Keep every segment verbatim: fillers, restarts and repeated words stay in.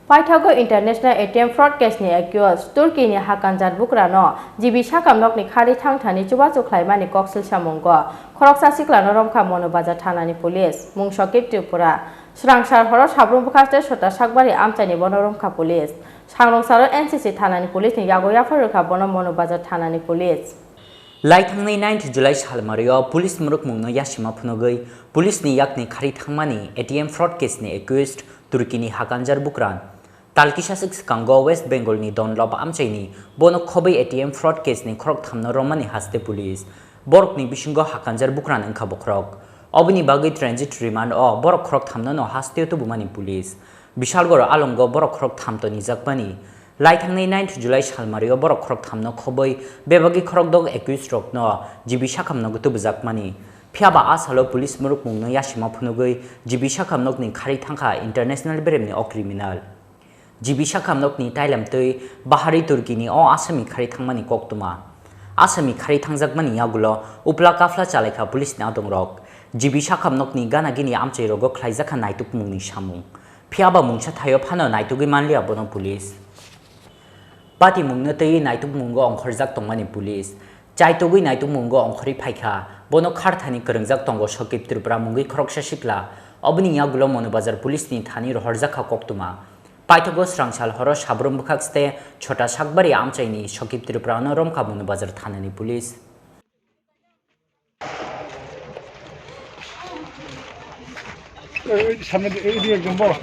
Paithago International A T M fraud case ni accused Turkey ni Hakan Jarbukrano G B sakam nokni khari thangthani chubachu khlaimani koksil samungo khoroksa siklano romkha Monu Bazar thanani police, mung Sokip Tripura. Swrang sal horo Sabrum bwkhaste Sota Sakbari amchaini bono romkha police. Sangrong salo N C C thanani police ni yago yaphar rwkha bono Monu Bazar thanani police. Laithangnai ninth July salmario police mwrwkmungno yasima phunugwi police ni yakni khari thangmani A T M fraud case ni accused Turkey ni Hakan Jarbukran. Tal kisa swk swkango West Bengal ni Donlop amchaini bono khobwi A T M fraud case ni khorok thamno romani haste police. Borokni bisingo Hakan Jarbukran wngkha bokhorok. Oboni bagwi transit remand o borok khorok thamno no hasteo tubumani police. Bishalgoro alongo borok khorok tham tonijakmani. Laithangnai ninth July salmario borok khorok thamno khobwi bebagwi khorok dok accused rokno G B sakam nogo tubujakmani. Phiyaba a salo police mwrwkmungno yasima phunugwi G B sakam nokni khari thangkha international beremni o criminal. G B sakam nokni tailam twi Bahari Turkey ni o asami khari thangmani koktwma. Asami khari thangjakmani yagulo upla kaphla chalaikha police ni adongrok. G B sakam nokni gana gini amchai rogo khlaijakha naitukmungni samung. Phiyaba mungsa thaio phano naitugwi manliya bono police. Patimungno twiwi naitukmungo ongkhorjak tongmani police. Chaitugwi naitukmungo ongkhorwi phaikha, bono kharthani kwrwngjak tongo Sokip Tripura mungwi khoroksa sikla. Oboni yagulo Monu Bazar police ni thani rohorjakha koktwma. Paithago swrang sal horo Sabrum bwkhakste Chota Sakbari amchaini Sokip Tripura no romkha Monu Bazar thanani police. এই সামনে দিয়ে, এই দিয়ে একদম বড়।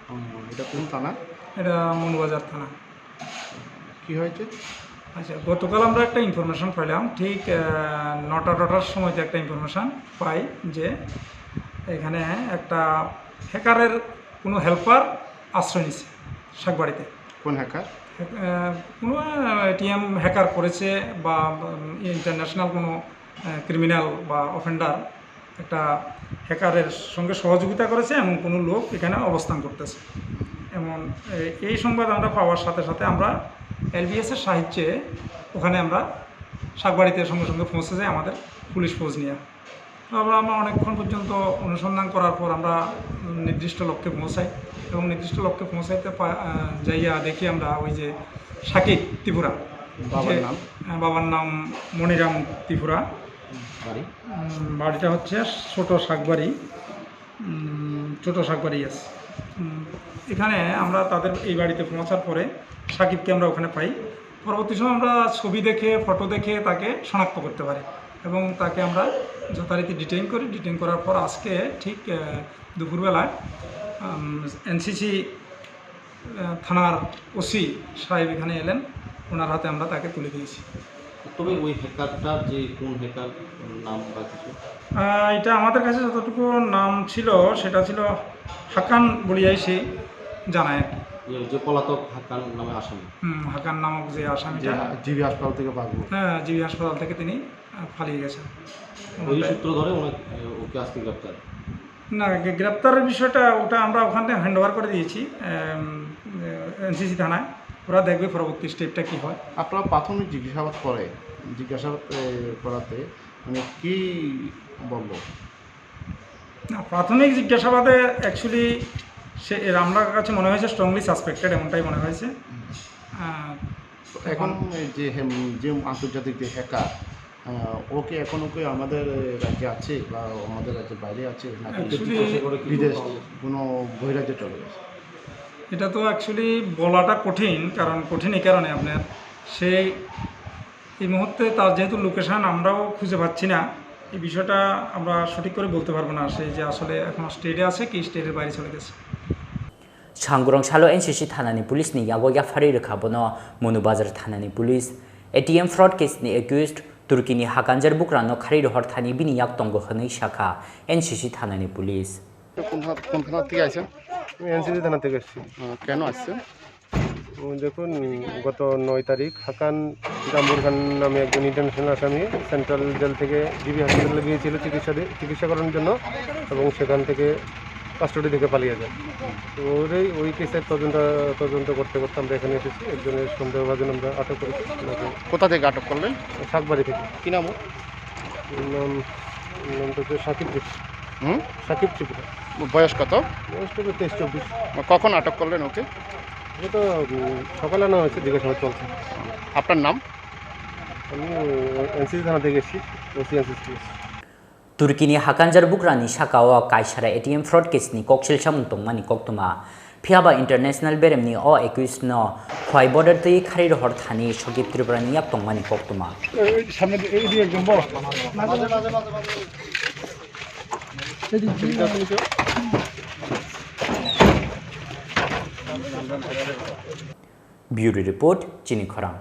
হুম, এটা কোন থানা? এটা মৌলভীবাজার থানা। কি হয়েছে? আচ্ছা, গতকাল আমরা একটা ইনফরমেশন পাইলাম, ঠিক, আহ, নটা দশটার সময় যে একটা ইনফরমেশন পাই যে এখানে একটা হ্যাকারের কোনো হেল্পার আশ্রয় নিছে শাকবাড়িতে। কোন হ্যাকার? হ্যাক-, আহ, কোনো, আহ, এটিএম হ্যাকার করেছে বা, উম, ইন্টারন্যাশনাল কোনো, আহ, ক্রিমিনাল বা অফেন্ডার একটা হ্যাকারের সঙ্গে সহযোগিতা করেছে, এমন কোনো লোক এখানে অবস্থান করতেছে। এমন, এ-, এই সংবাদ আমরা পাওয়ার সাথে সাথে আমরা এলবিএস এর সাহায্যে ওখানে আমরা শাকবাড়িতে সঙ্গে সঙ্গে পৌঁছে যাই আমাদের পুলিশ ফৌজ নিয়ে। তো আমরা, আমরা অনেকক্ষণ পর্যন্ত অনুসন্ধান করার পর আমরা নির্দিষ্ট লক্ষ্যে পৌঁছাই এবং নির্দিষ্ট লক্ষ্যে পৌঁছাইতে পা-, আহ, যাইয়া দেখি আমরা ওই যে সাকিব ত্রিপুরা, বাবার যে, নাম? আহ, বাবার নাম মনিরাম ত্রিপুরা। বাড়ি? উম, বাড়িটা হচ্ছে ছোট শাকবাড়ি, উম, ছোট শাকবাড়ি আছে। উম, এখানে আমরা তাদের এই বাড়িতে পৌঁছার পরে সাকিবকে আমরা ওখানে পাই। পরবর্তী সময় আমরা ছবি দেখে, ফটো দেখে তাকে শনাক্ত করতে পারি এবং তাকে আমরা যথারীতি ডিটেইন করি। ডিটেইন করার পর আজকে ঠিক, আহ, দুপুরবেলায়, উম, এনসিসি আহ, থানার ওসি সাহেব এখানে এলেন, ওনার হাতে আমরা তাকে তুলে দিয়েছি। তবে ওই হ্যাকারটার যে কোন হ্যাকার নাম বা কিছু? আহ, এটা আমাদের কাছে যতটুকু নাম ছিল, সেটা ছিল হাকান বলিয়াই সে জানায় আর কি। ওই যে পলাতক হাকান নামে আসামি। হুম, হাকান নামক যে আসামিটা। যে জিবি হাসপাতাল থেকে পাবো। হ্যাঁ, জিবি হাসপাতাল থেকে তিনি, আহ, পালিয়ে গেছেন। ওই সূত্র ধরে ওনাকে, ওকে আজকে গ্রেপ্তার। না, গ্রে-, গ্রেপ্তারের বিষয়টা ওটা আমরা ওখান থেকে হ্যান্ড ওভার করে দিয়েছি, এম, এ, এনসিসি থানায়। ওরা দেখবে পরবর্তী স্টেপটা কি হয়। আপনারা প্রাথমিক জিজ্ঞাসাবাদ করে, জিজ্ঞাসাবাদ, এ, করাতে মানে কি বললো? না, প্রাথমিক জিজ্ঞাসাবাদে অ্যাকচুয়ালি সে, এর আমার কাছে মনে হয়েছে স্ট্রংলি সাসপেক্টেড, এমনটাই মনে হয়েছে। আহ, তো এখন এখন এই যে হেম-, যে আন্তর্জাতিক যে হ্যাকার, আহ, ও কি এখনো কি আমাদের রাজ্যে আছে বা আমাদের রাজ্যের বাইরে আছে, নাকি actually বিদেশ কোনো বহিরাজ্যে চলে গেছে? এটা তো অ্যাকচুয়ালি বলাটা কঠিন, কারণ কঠিন এই কারণে আপনার সে এই মুহূর্তে তার যেহেতু লোকেশন আমরাও খুঁজে পাচ্ছি না, এই বিষয়টা আমরা সঠিক করে বলতে পারবো না সে যে আসলে এখন স্টেটে আছে কি স্টেটের বাইরে চলে গেছে। Sangrong salo N C C thanani police ni yago yapharwi rwkha bono Monu Bazar thanani police. A T M fraud case ni accused Turkey ni Hakan Jarbukrano kharwi rohor thani bini yak tongo hwnwi sakha N C C thanani police. কোন থা-, কোন থানা থেকে আইছেন? আমি এনসিসি থানা থেকে এসেছি। আহ, কেন আসছেন? উম, দেখুন, গত নয় তারিখ হাকান জাম্বুর খান নামে একজন ইন্টারন্যাশনাল আসামি সেন্ট্রাল জেল থেকে জিবি হাসপাতালে গিয়েছিল চিকিৎসা দি-, চিকিৎসা করানোর জন্য, এবং সেখান থেকে কাস্টডি থেকে পালিয়ে যায়। তো ওই, ওই কেসের তদন্ত, তদন্ত করতে করতে আমরা এখানে এসেছি। একজনের সন্দেহভাজন আমরা আটক করেছি। ওনাকে কোথা থেকে আটক করলেন? সাতবাড়ি থেকে। কি নাম ওর? ওর নাম, ওর নাম তো হচ্ছে সাকিব ত্রিপুরা। হুম? সাকিব ত্রিপুরা। বয়স কত? বয়স তো তেইশ চব্বিশ। কখন আটক করলেন ওকে? এটা তো, উম, সকালে আনা হয়েছে, জিজ্ঞাসাবাদ চলছে। আপনার নাম? আমি, উম, এনসিসি থানা থেকে এসেছি, OC NCC. Turkey ni hakanjar bugrani saka o kaisara A T M fraud case ni koksil samung tongmani koktwma. Phiya ba international beremni o accused no khwlai border twi khari rohor thani Sogip Tripura ni yak tongmani koktwma. এই সামনে দিয়ে, এই দিয়ে একদম বড়। Bureau report, Chini Khorang.